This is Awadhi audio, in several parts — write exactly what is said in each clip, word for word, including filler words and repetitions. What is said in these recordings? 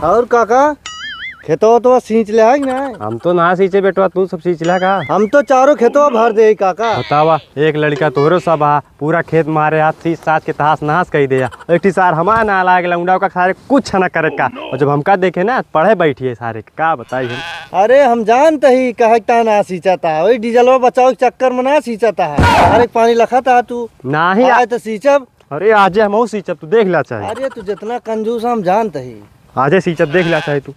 और काका, खेतवा तो सींच ले है कि ना? हम तो ना सींचे बेटवा, तू सब सींच ले का? हम तो चारों खेतवा भर दे काका। बतावा, एक लड़का तोहरो सब हा, पूरा खेत मारे हाथ सींच साथ के तहास नहास कई दे। एक ठी सार हमार ना लागे लौंडा का सारे कुछ ना करे का। और जब हमका देखे ना, पढ़े बैठिए सारे, का बताई हम? अरे हम जानत ही कहे ता ना सींचत हा, वही डीजलवा बचावे के चक्कर में ना सींचत हा। अरे पानी लखत हा तू। नाही आ- आए तो सींचब। अरे आजे हमहू सींचब, तू देख ला चाहे। अरे तू जितना कंजूस हम जानत ही। आजे सींचब, देख ला चाहे तू।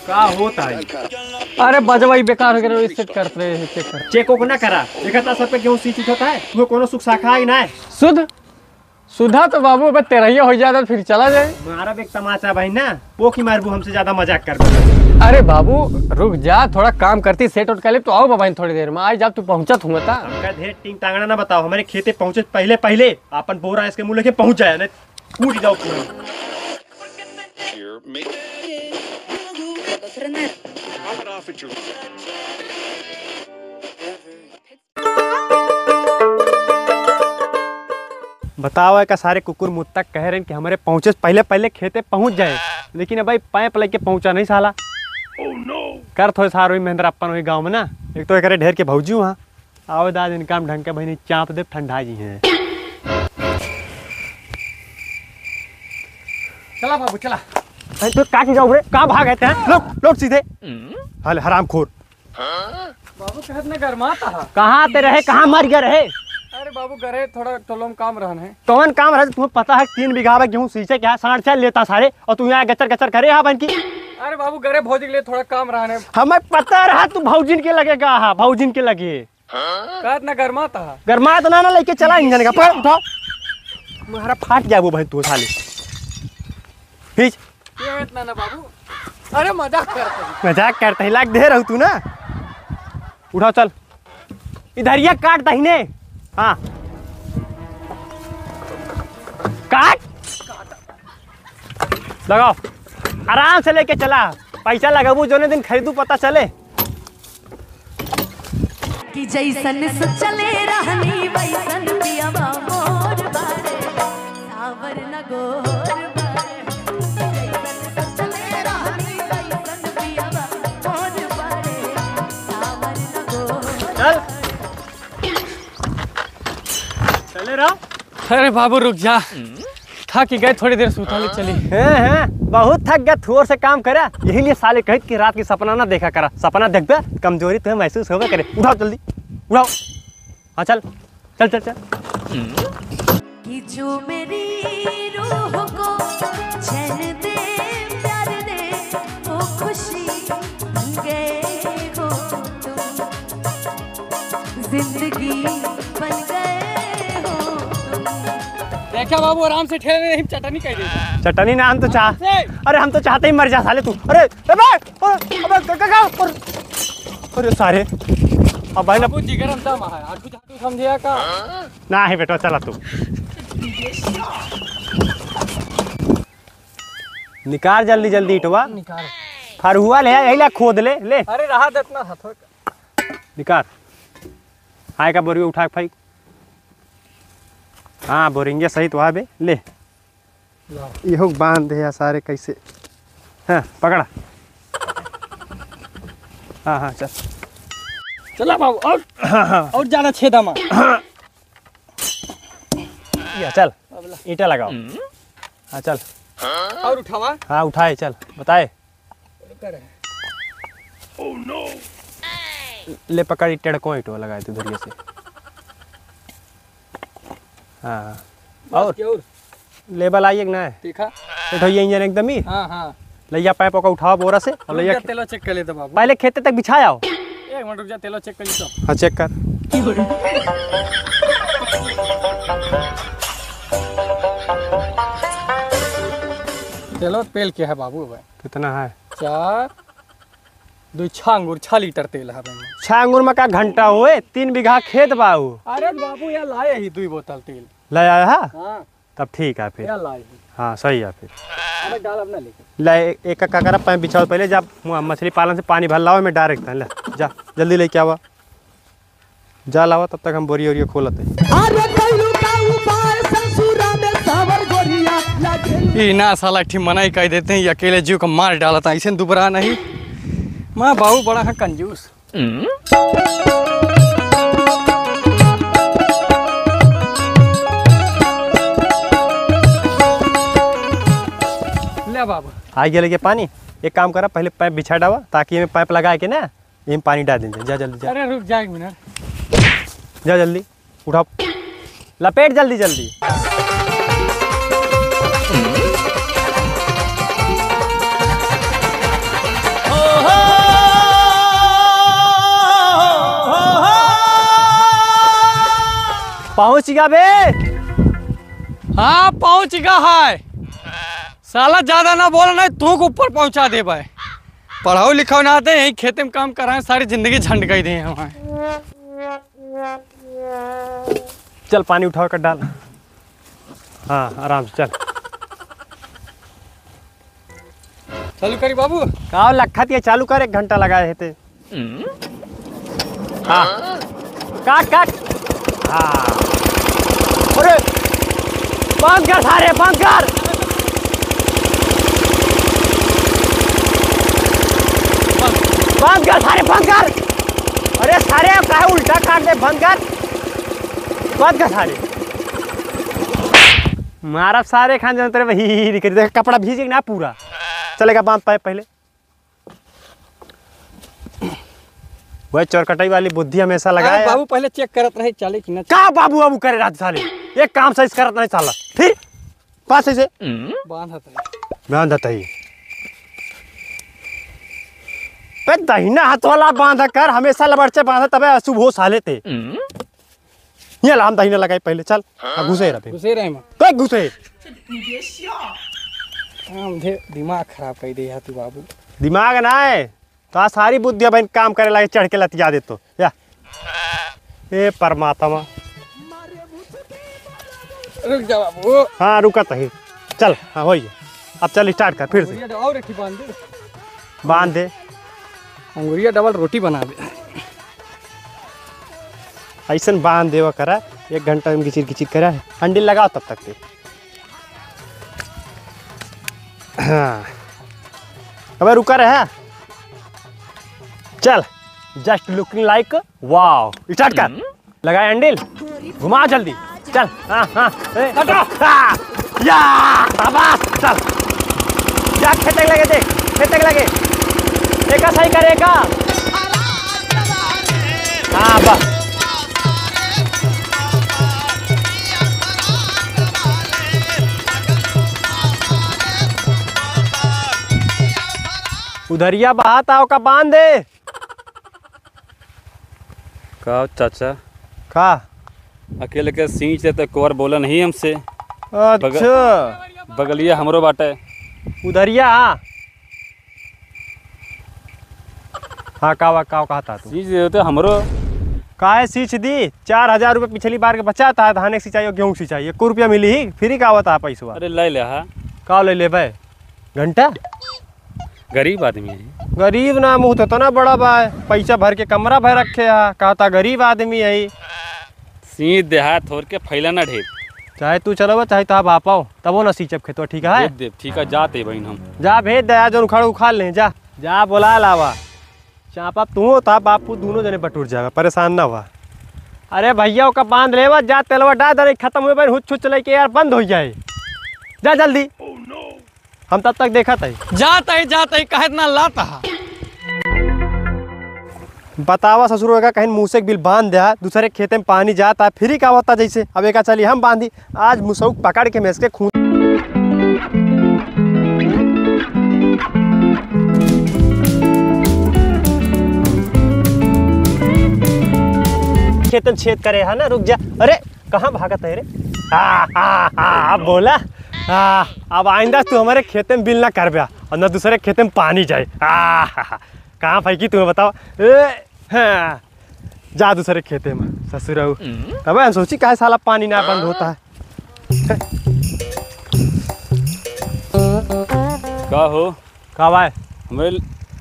का होता है? अरे बजवाई बेकार हो गया, reset करत रहे हैं, check कर। Check ओक ना करा, देखा था सब पे गेहूं सींच उठत है, तुम्हें कोनो सुख साखा है ना है? सुध सुधा तो बाबू, अब तेरहिया हो जाता, फिर चला जाए। मारब एक तमाचा भाई ना, पोकी मारबू हमसे ज्यादा मजाक कर। अरे बाबू, रुक जा, थोड़ा काम करती, set उट कर ले, तो आओ बाबा थोड़ी देर में, आई जब तू पहुँचत हुआ था। हमका ढेर टींग टांगना ना बताओ, हमारे खेते पहुँचे पहले, पहले अपन बोरा इसके मुँह लेके पहुँच जाए, नहीं कूद जाओ पूरा। बताओ, एका सारे कुकुर मुत्ता कह रहे हैं कि हमरे पहुँचे से पहले, पहले खेते पहुँच जाए, लेकिन अब भाई pipe लेके पहुँचा नहीं साला। कर थोड़े सार वही महेंद्र अपन वही गाँव में ना, एक तो एकरे ढेर के भौजी वहाँ। आओ दाद इनका हम ढंग के बहिनी चाँप देब, ठंडा जी हैं। चला बाबू, चला। अरे तो का की जाओ रे, का भाग आते हैं? लौट, लौट सीधे। हल हरामखोर। बाबू, कहत ना गरमात हा। कहाँ ते रहे, कहाँ मर गया रहे? अरे बाबू, गरे थोड़ा टोलो में काम रहन है। कौन काम रहे? तुम्हें पता है तीन बीघा में गेहूँ सींचे क्या, साढ़ चार लेता सारे, और तू यहाँ गचर गचर करे यहाँ बन की। अरे बाबू, गरे भौजी के लिए थोड़ा काम रहन है। हमें पता रहा तू भौजिन के लगे का हा, भौजिन के लगे। कहत ना गरमात हा। गरमात ना, ना लेके चला इंजन का, पकड़, उठाओ। मारा फाट गया वो भाई तू साले। खींच। ये इतना ना बाबू। अरे मजाक करते हैं। मजाक करते हैं, लाग दे रहू तू ना। उठाओ चल। इधरिया काट दहिने। हाँ। काट। लगाओ। आराम से लेके चला। पैसा लगाबू जोने दिन खरीदू पता चले। कि जैसन सोचले रहनी वैसन पियवा मोर बारे, सावर न गोर बारे। जैसन सोचले रहनी वैसन पियवा मोर बारे, सावर न गोर। चल। चले रहो। अरे बाबू रुक जा, थक गए, थोड़ी देर सुता ले चली। हैं, हैं, बहुत थक गया, थोर से काम करा, यही लिए साले कहित कि रात के सपना ना देखा करा, सपना देखबे कमजोरी तुम्हें महसूस होबे करे। उठाओ जल्दी, उठाओ। हाँ चल, चल चल चल। कि जो मेरी रूह को चैन दे, प्यार दे, वो खुशी बन गए हो तुम। जिंदगी बन गए हो तुम। देखा बाबू, आराम से ठेले नहीं, चटनी कह दे। चटनी ना, हम तो चाह-, से। अरे हम तो चाहते ही मर जा साले तू। अरे, ए बे, अरे, अबे, ग-, ग-, ग-, अरे, अरे सारे, अब भाई ना बाबू जिगर हम दम है, आठू झाटू समझिया का? ना है बेटा, चला तू। निकाल जल्दी जल्दी इटवा। निकाल। फरुआ ले, यही ला खोद ले, ले। अरे रहा देतना था थोड़ा। निकार। हाँ, एका बोरियो उठा के फेंक। हाँ, बोरिंगे सही तो आबे, ले। लाओ। इहो बांध दे या सारे कैसे। हाँ, पकड़ा। हाँ, हाँ, चल। चला बाबू, और, हाँ, हाँ। और ज्यादा छेदा मा। हाँ। या, चल। अब ला। ईंटा लगाओ। हाँ, चल। और उठावा। हाँ, उठाए, चल, बताए। कर है। ले पकड़, ई टेढ़को ईंटवा लगाए तू धरिया से। हाँ। बस और? के और? लेबल आई एक ना है? तीखा? सेट हो ये इंजन एकदम ही? हाँ, हाँ। लइया पाइप ओका उठावा बोरा से और रुक लइया जा, खे- तेलवा चेक कर लेता बाबू। पहले खेते तक बिछाया हो। एक मिनट रुक जा, तेलवा चेक कर लेता। हाँ, चेक कर। तेलवा पेल के है बाबू अब। कितना है? चार, दुई छह अंगुर, छह लीटर तेल है भाई। छह अंगुर में का घंटा होए? तीन बीघा खेत बा उ। अरे बाबू, यहाँ लाए ही दुई बोतल तेल। ले आया है? हाँ। तब ठीक है फिर। क्या लाई है? हाँ, सही है फिर। अबे डाल अपना लेके। ले, एक, एक का करा, पाइप बिछाओ पहले, जा म-, मछली पालन से पानी भर लाओ, मैं डायरेक्ट ले, जा, जल्दी लेके आवा। जा लावा, तब तक हम बोरिया ओरिया खोलत है। अरे कैलू का उपाय ससुरा में सावर गोरिया लागे। ई ना साला, एक ठी मनाई कह देते हैं, ये अकेले जीव को मार डालता, ऐसे दुबरा नहीं। माँ बाबू बड़ा है कंजूस। ले बाबू। आ गया लेके पानी। एक काम करा, पहले पाइप बिछा डावा, ताकि एमे पाइप लगा के ना, एमे पानी डाल दीजिए। जा जल्दी जा। अरे रुक जा एक मिनट। जा जल्दी, उठाओ, लपेट जल्दी जल्दी। पहुँच गया बे। हाँ, पहुँच गया है। साला ज्यादा ना बोल, नहीं तू के ऊपर पहुँचा देबे। पढ़ाओ लिखाओ ना आते, यहीं खेते में काम कराए, सारी जिंदगी झंड कर दे हमारे। चल पानी उठाओ कर डाल। हाँ, आराम से चल। चालू करी बाबू। का लखत ये चालू कर, एक घंटा लगाए है ते। हाँ। काट, काट। हाँ। अरे, बंद कर सारे, बंद कर। बंद कर सारे, बंद कर। अरे सारे, काहे उल्टा काट दे, बंद कर। बंद कर सारे। मारब सारे खान जनत रहे, ही, ही, ही, ही, देख, कपड़ा भीज गया ना पूरा। चलेगा, बांध पाइप पहले। वह चोरकटाई वाली बुद्धि हमेशा लगाए। अरे बाबू, पहले चेक करत रहे, चले कि ना चले। का बाबू, बाबू करे रहत साले? एक काम सही से करत नहीं साला। फिर पास से बांधत है। बांधत है। बे, दहिना हाथ वाला बांधा कर, हमेशा लबड़चे बांधा, तबे अशुभ हो साले ते। ये ला, हम दहिना लगाई पहले, चल। हाँ, घुसे रह बे। घुसे रहे मैं। तो घुसे। काम दे, दिमाग खराब कर दे यार तू बाबू। दिमाग ना है, तो आज सारी बुद्धिया बहन काम करे लागे, चढ़ के लतिया दे तो। या। ए परमात्मा। रुक जा बाबू। हाँ, रुकत ही। चल, हाँ, होई। अब चल, start कर फिर से। अंगुरिया डबल और एक ही बांध दे। बांध दे। अंगुरिया डबल रोटी बना दे। ऐसन बांध देवा करा, एक घंटा में घिचिर घिचिर करा। हैंडल लगाओ तब तक के। हाँ। अबे रुका रहे। चल, just looking like wow। Start कर। हम्म। लगा हैंडल, घुमा जल्दी। चल, हाँ, हाँ, ए, हटा। हाँ, या, शाबाश, चल। या, खेते के लगे देख, खेते के लगे। एका सही करे का। हाँ, बस। उधरिया बहात आओ का बांध दे। का चाचा? का? अकेले के सींच दे तो एक बार बोला नहीं हमसे। बग-, अच्छा। बगलिया हमरो बाटे। उधरिया, हाँ। हाँ, का बा, का कहता तू? सींच दे तो हमरो। काहे सींच दी? चार हजार रुपये पिछली बार के बचा था, धान के सिंचाई और गेहूँ के सिंचाई, एको रुपया मिली ही, फ्री का आवता है पैसवा? अरे ले ले, हाँ। का ले लेबे? घंटा? गरीब आदमी है। गरीब ना, मुँह तो इतना बड़ा बा, पैसा भर के कमरा भर रखे है, कहता गरीब आदमी है। सींच देहा थोर के फैला ना ढेर। चाहे तू चलावा, चाहे तोहार बाप आओ, तबो ना सींचब खेतवा, ठीक है? भेज देब, ठीक है, जाते बहिन हम। जा भेज दे, जौन उखाड़ उखाड़ ले, जा, जा बोला लावा। चापा तू होता बापू, दोनों जने बटुर जावे, परेशान ना हुआ। अरे भैया, ओका बांध लेवा, जा तेलवा डाल दे, खत्म हुए बहिन, हुच हुच लेके यार बंद हो जाए। जा जल्दी। हम तब तक देखत हई। जात हई, जात हई, काहे इतना लात हा? बतावा ससुरो, एका कहीं मूसे के बिल बांध द्या, दूसरे खेते में पानी जाता, फ्री का होता जैसे। अब एका चली हम बांधी, आज मुसौक पकड़ के मैं इसके खून। खेते में छेद करे है ना, रुक जा। अरे, कहाँ भागत है रे? आ, आ, आ, अब बोला। आ, अब आइंदा तू हमारे खेते में बिल ना करबे और ना दूसरे खेते में पानी जाए। आ, हा, हा, कहाँ फेंकी तुम्हें बताओ? ए, हाँ, जा दूसरे खेते में, ससुरऊ। तब हम सोची काहे साला पानी ना बंद होता है। का हो? का भाई? हमरे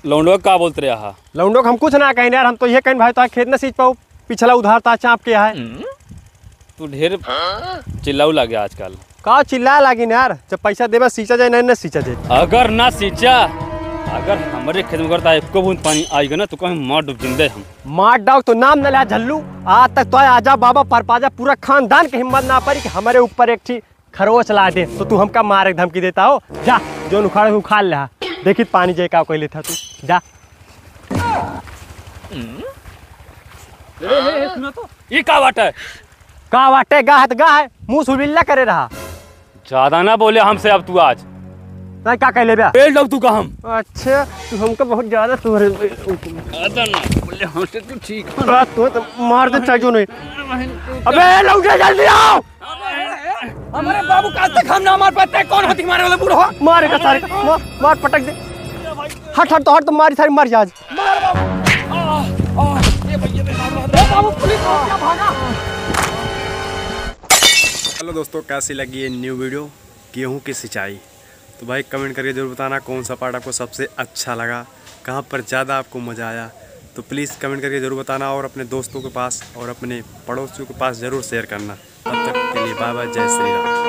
लौंडवा का बोलत रहे हा? लौंडो के हम कुछ ना कहिन यार, हम तो ये कहिन भाई, तो खेत न सींच पाऊ, पिछला उधार ता चाँप के है। तू ढेर चिल्लाऊ लागे आजकल। का चिल्लाए लागिन यार, जब पैसा देबे सींचा जाए, नहीं न सींचा जाए। अगर ना सींचा, अगर हमरे खेत में करता एको बूंद पानी आइगा ना, तो कहीं मार डूब जिंदे हम। मार डाउ तो नाम न ल्या झल्लू, आज तक तो आजा बाबा परपाजा पूरा खानदान के हिम्मत ना परी कि हमरे ऊपर एक ठी खरोच ला दे, तो तू हमका मारे के धमकी देता हो। जा, जोन उखाड़े उखाड़ ले, देखी पानी जे का कोई लेता तू, जा। ए, ए, ए, सुना तो। ई का बाटे? का बाटे? गा है त गा है, मुंह सुबिल्ला करे रहा। ज्यादा ना बोले हमसे अब तू आज। नहीं, का कह लेबे? पेल दब तू का हम। अच्छा, तू हमका बहुत ज्यादा तोहरे ज्यादा ना बोले हमसे, तू ठीक है। आ, तो, तो मार दे, चाहे जो नहीं। अबे, लौंडे, जल्दी आओ। हमारे बाबू का आज तक हम ना मार पाते, कौन होती मारे वाला बूढ़ा? मारे का सारे, मार, मार, पटक दे। हट, हट, तो हट, तो मारी सारी मर जा आज। मार बाबू। आ, आ, ये भैया, ये मार, मार। ए बाबू, पुलिस को क्या भागा? हेलो दोस्तों, कैसी लगी ये न्यू वीडियो गेहूं की सिंचाई? तो भाई, कमेंट करके ज़रूर बताना कौन सा पार्ट आपको सबसे अच्छा लगा, कहाँ पर ज़्यादा आपको मज़ा आया। तो प्लीज़ कमेंट करके ज़रूर बताना और अपने दोस्तों के पास और अपने पड़ोसियों के पास ज़रूर शेयर करना। तब तक के लिए बाय बाय, जय श्री राम।